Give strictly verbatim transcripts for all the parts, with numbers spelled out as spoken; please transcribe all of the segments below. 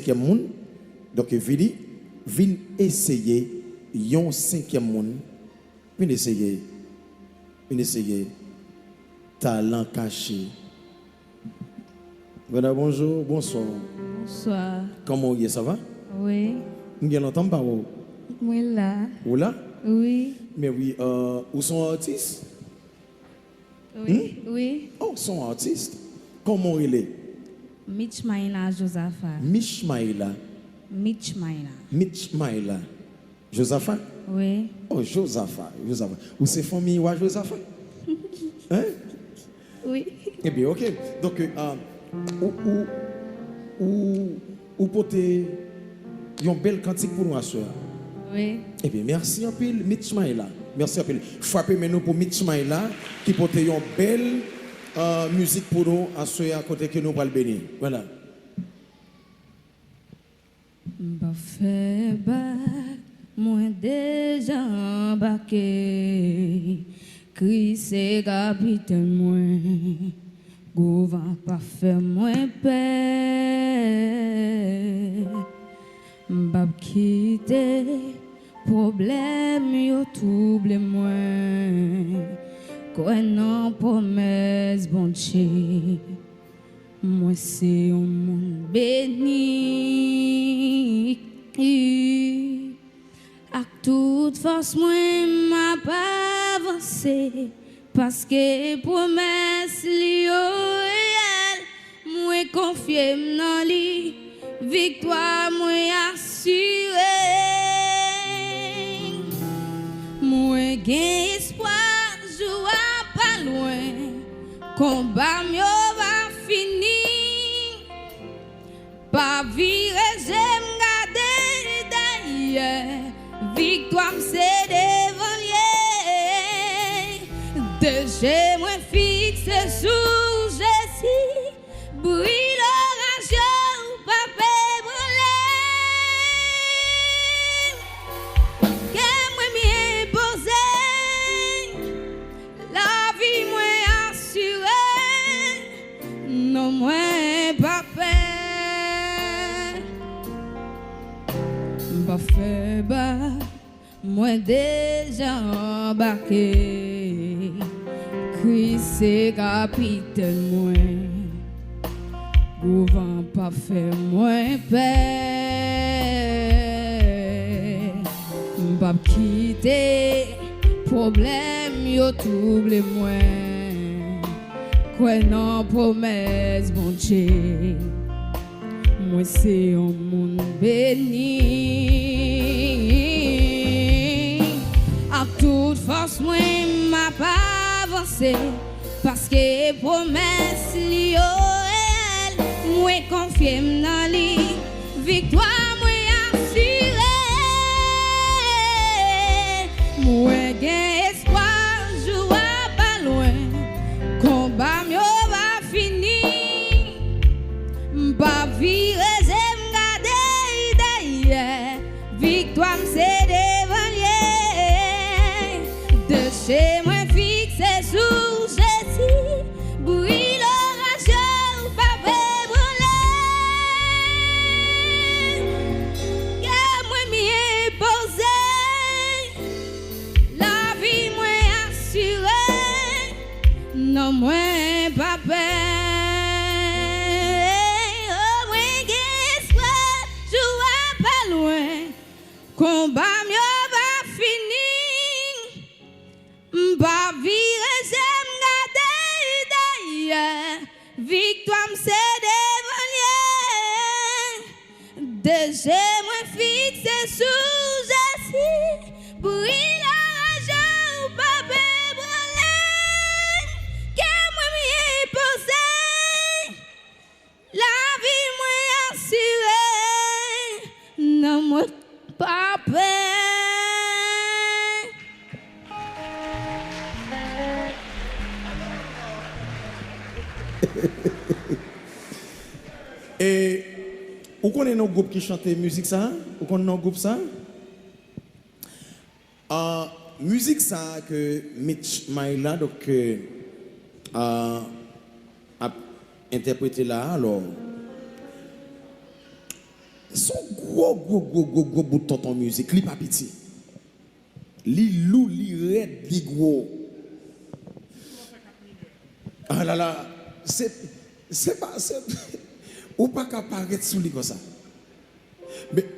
senkyèm moun. Donk, Vili, vin eseye yon senkyèm moun. Vin eseye. Vin eseye. Talan kache. Vanda, bonjou, bonswa. Bonswa. Kòman w ye, sa va? Wi. M gen lontan m pa wè w. Mwen la. Ou la? Wi. Men wi, euh, ou se yon atis? Wi, wi. Oh, w se yon atis. Kòman w rele? Mitchmaïla Josapha. Mitchmaïla. Mitchmaïla. Mitchmaïla. Josapha? Wi. Oh, Josapha, Josapha. Ou se fanmi wa Josapha? Hein? Wi. Ebyen, ok. Donk, euh, ou, ou, ou, ou pote yon bèl kantik pou nou aswè a. Wi. Ebyen, mèsi anpil, Mitchmaïla. Mèsi anpil. Frape men nou pou Mitchmaïla, ki pote yon bèl, euh, mizik pou nou aswè a, kote ke nou pral beni. Vwala. M pa fè bak, mwen deja anbake. Kris se kapitèn mwen, gwo van pa fè mwen pè. M p ap kite pwoblèm yo twouble mwen. Kwè nan pwomès Bondye. Mwen se yon moun beni. Ak tout fòs mwen, m ap avanse, paske pwomès li yo reyèl. Mwen konfye m nan li, viktwa mwen asire. Mwen gen espwa, jou a pa lwen, konba m yo va fini. Pa vire je m gade dèyè, viktwa m se devan l ye. De je mwen fikse sou Jezi, bri loraj yo pa pe branle. Kè mwen byen poze, lavi mwen asire, non mwen pa pè. M pa fè bak, mwen deja anbake. Kris se kapitèn mwen. Gwo van p ap fè mwen pè. M p ap kite pwoblèm yo twouble mwen. Kwè nan pwomès Bondye. Mwen se yon moun beni. Ak tout fòs mwen, m ap avanse. Paske pwomès li yo reyèl, mwen konfye m nan li, viktwa mwen asire. Mwen gen espwa, jou a pa lwen, konba m yo va fini. M p ap vire je m gade dèyè. Viktwa m se devan l ye. De je mwen fikse sou Jezi. Bri loraj yo pa pe branle. Kè mwen byen poze. Lavi mwen asire. Non mwen pa pè. O, mwen gen espwa. Jou a pa lwen. Konba m yo va fini. M p ap vire je m gade dèyè. Viktwa m se devan l ye. De je mwen fikse sou Jezi. Bri loraj yo pa pe branle. Kè mwen byen poze. Lavi mwen asire, non mwen pa pè. E ou konnen non gwoup ki chante mizik sa? Ou konn non gwoup sa? Ah, mizik sa ke Mitch Maila, donk, euh, ah, ap entèprete la, alò, Se yon gwo, gwo, gwo, gwo, gwo bout tonton mizik. Li pa piti. Li lou, li rèd, li gwo. Ah la la, se, se pa, se, ou pa ka parèt sou li konsa. Men,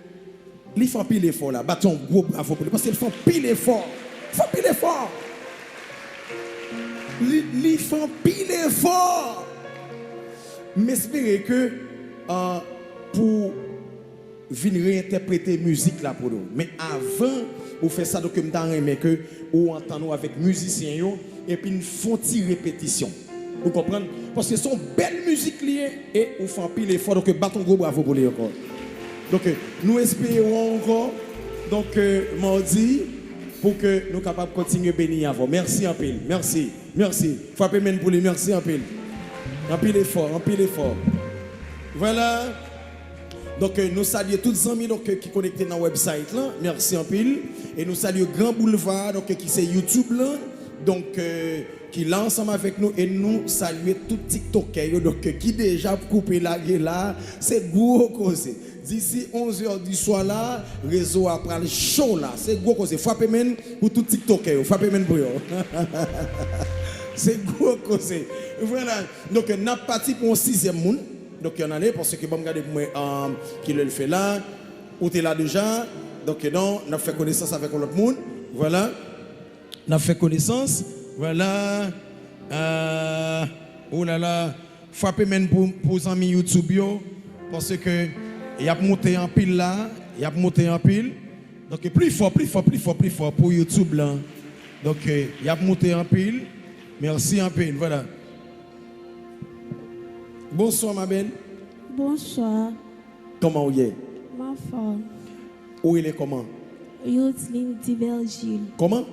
li fè anpil efò la. Bat yon gwo bravo pou li, paske li fè anpil efò. Fè anpil efò. Li, li fè anpil efò. M espere ke, ah, pou vin reyentèprete mizik la pou nou. Men avan ou fè sa, donk, m ta renmen ke ou antann ou avèk mizisyen yo, epi n fè yon ti repetisyon. Ou konprann? Paske se yon bèl mizik li ye, e ou fè anpil efò, donk, bat yon gwo bravo pou li ankò. Donk, nou espere w ankò, donk, madi, pou ke nou kapab kontinye beni avè w. Mèsi anpil. Mèsi. Mèsi. Frape men pou li. Mèsi anpil. Anpil efò, anpil efò. Vwala. Donk, euh, nou salye tout zanmi, donk, euh, ki konekte nan website lan. Mèsi anpil. E nou salye Gran Boulva, donk, euh, ki se YouTube lan. Donk, euh, ki la ansanm avèk nou. E nou salye tout tiktokè yo, donk, euh, ki deja koupe lage la. Se gwo koze. Disi onz è di swa la, rezo a pral cho la. Se gwo koze. Frape men pou tout tiktokè yo. Frape men pou yo. Se gwo koze. Vwala. Donk, n ap pati pou yon sizyèm moun. Donk, y ann ale, paske ban m gade pou mwen, um, kilè l fè la. Ou te la deja. Donk, non, n ap fè konesans avèk yon lòt moun. Vwala. N ap fè konesans. Vwala. Ah, oh la la. Frape men pou, pou zanmi YouTube yo. Paske y ap moute anpil la. Y ap moute anpil. Donk, pli fò, pli fò, pli fò, pli fò pou YouTube lan. Donk, y ap moute anpil. Mèsi anpil. Vwala. Bonswa, ma belle. Bonswa. Kòman w ye? M anfòm. Ou rele kòman? Youzline Divergil. Kòman?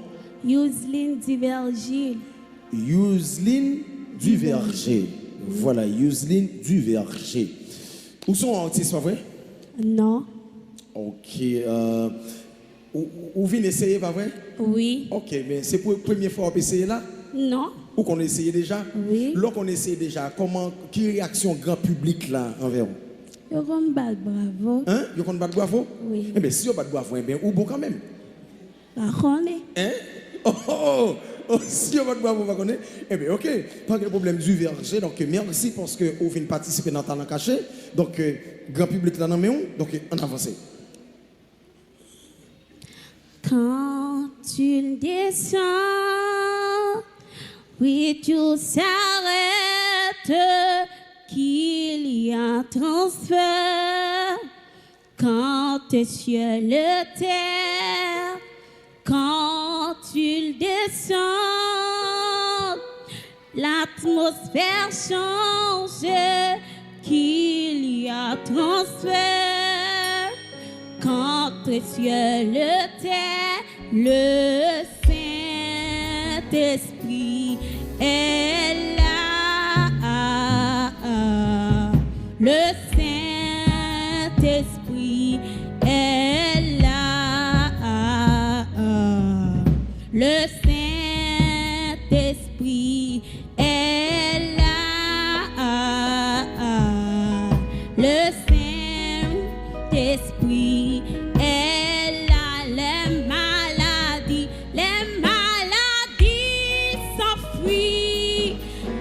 Youzline Divergil. Youzline Divergé. Vwala, Youzline Divergé. Ou se yon atis, pa vre? Non. Ok, euh, ou, ou, ou vin eseye, pa vre? Wi. Ok, men se pou premye fwa w ap eseye la? Non. Ou konn eseye deja? Wi. Lè w konn eseye deja, kòman, ki reyaksyon gran piblik la anvè w? Yo konn bat bravo. Hein? Yo konn bat bravo? Wi. Enben, si yo bat bravo, enben, ou bon kanmenm. Pa konnen. Hein? Oh, oh, oh, oh, si yo bat bravo, pa konnen? Enben, ok. Pa gen pwoblèm, Divergé. Donk, mèsi paske ou vin patisipe nan Talan Kache. Donk, euh, gran piblik la nan men w. Donk, ann avanse. Quand il descend, oui, tout s'arrête, qu'il y a transfert. Quand t'es sur le terre, quand il descend, l'atmosphère change, qu'il y a transfert. Quand t'es sur le terre, le Saint-Esprit est là. Le Saint-Esprit est là. Le Saint-Esprit est là. Le Saint-Esprit est là. Les maladies, les maladies s'enfuient.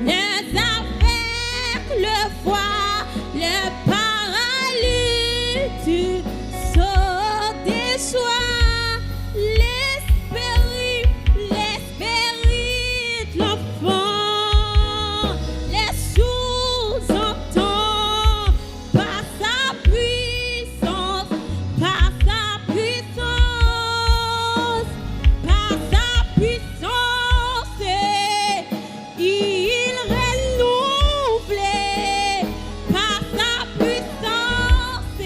Les aveugles voient, les paralytiques sautent de joie. L'esprit, l'esprit de l'enfant, les sourds entendent. Par sa puissance, par sa puissance, par sa puissance, il renouvle. Par sa puissance,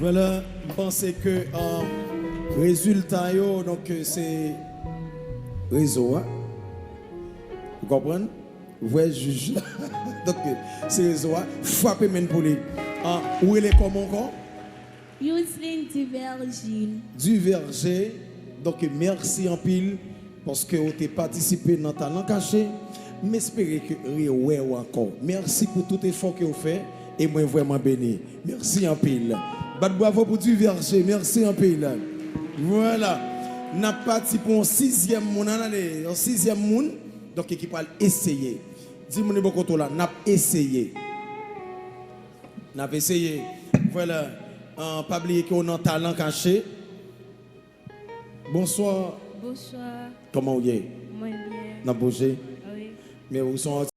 Vwala, m panse ke, um, rezilta yo, donk, euh, se rezo a. Ou konprann? Vwè jij la. Donk, euh, se rezo a. Frape men pou li. Ah, ou rele kòman ankò? Yousline Duvergé. Duvergé. Donk, mèsi anpil paske ou te patisipe nan Talan Kache. M espere ke rewè w ankò. Mèsi pou tout efò ke w fè e mwen vrèman beni. Mèsi anpil. Bat bravo pou Duvergé. Mèsi anpil. Vwala. N ap pati pou yon sizyèm moun. Ann ale, yon sizyèm moun. Donk, ki pral eseye. Di moun yo bò kote w la, n ap eseye. N ap eseye. Vwala. Ah, pa bliye ke w nan Talan Kache. Bonswa. Bonswa. Kòman w ye? Mwen byen. N ap bouje? Wi. Men ou se yon